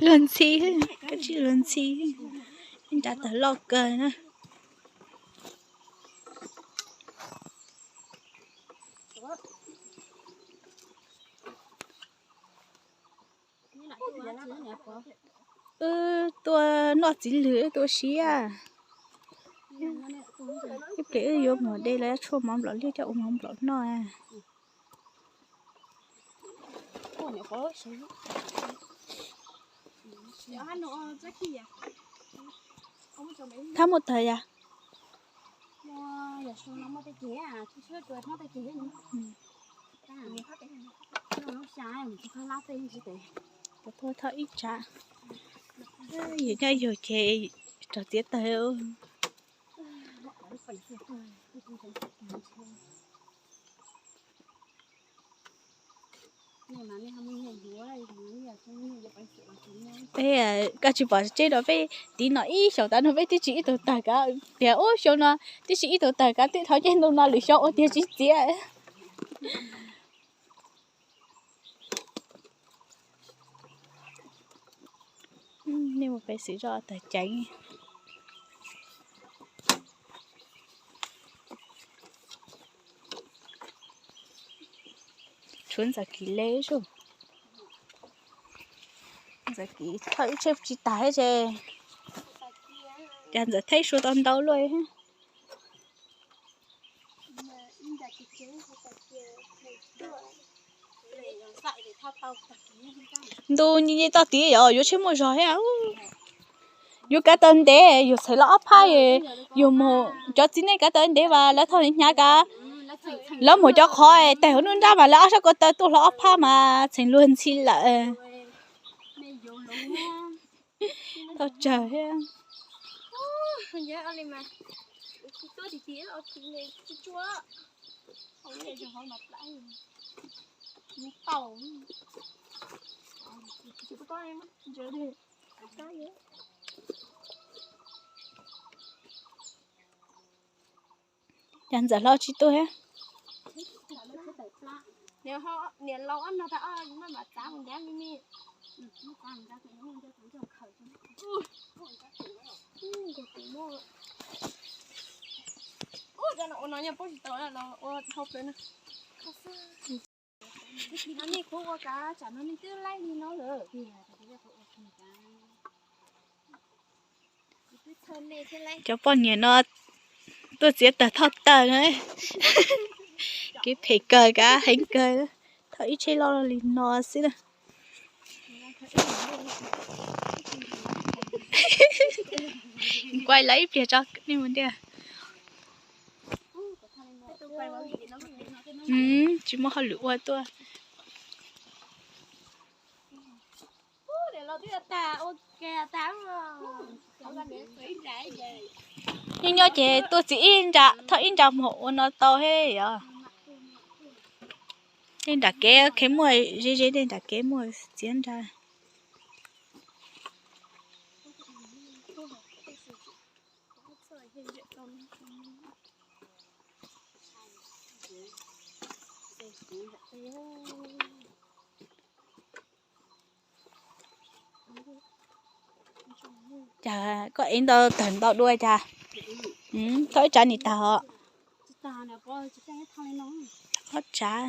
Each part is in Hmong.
Luag ntxhi, koj tsis luag ntxhi, nrad tawg loj kawg na. Wb tuaj noj txiv lwg wb tuaj siab. Ib pliag wb yuav mov de los tshuaj mov nplaum liaj coj ua mov nplaum noj. Thab muaj tawg yas. Thoj ib tsav, yus nyob yus ces rov txiav tawg. Peb, koj tsis pom tseb rau peb tiv no ib xyoos tas no peb twb tsis ib tug tawg kav tias ub xyoo no twb tsis ib tug tawg kav twb thov ceg ntu no lwm xyoo ua tiag tsis txiav. Nej mus pem xwm zoj tawg ceev. Tshuav Ntxawm Kiv le, Ntxawm Kiv thauj ib tsheb tsis tas thiab ces, cas Ntxawm Thaib sua tau ntau luaj. Ntu nyi nyi toj tid yog yuav tsheb muaj zog thiab. Yuav kav taw ntev yus txhais los ob phab, yus mus cov txiv neej kav taw ntev mas lawv thauj hnyav kav. Lawv mus cov qhov tes hauv nruab nrab mas lawv ob sab ko taw tuaj hlo ob phab mas txheem luag ntxhi lawm. Tau tsawg thiab. Cas Ntxawm Hlau tsis tuaj thiab. Cov poj niam no tuaj txiav taws thauj taws na. Kev phem kawg, kav heev kawg, thauj ib tsheb loj li no xwb na. Kuaj lawv ib pliag tso nej mus ntiag. Tsis muaj hauj lwm ua tuaj. Nyob nyob ces tuaj txiav ib nra, thauj ib nra mus ua no tau thiab yom. Tej nram kev kheev muaj, ze ze tej nram kev muaj txiav nra. Cas koj ev ntau tawg ntau dua cas? Thauj ib tsav nim tag os. Ob tsav.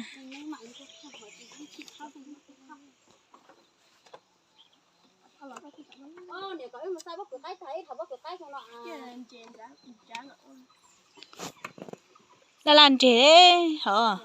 Laj laj nres hos.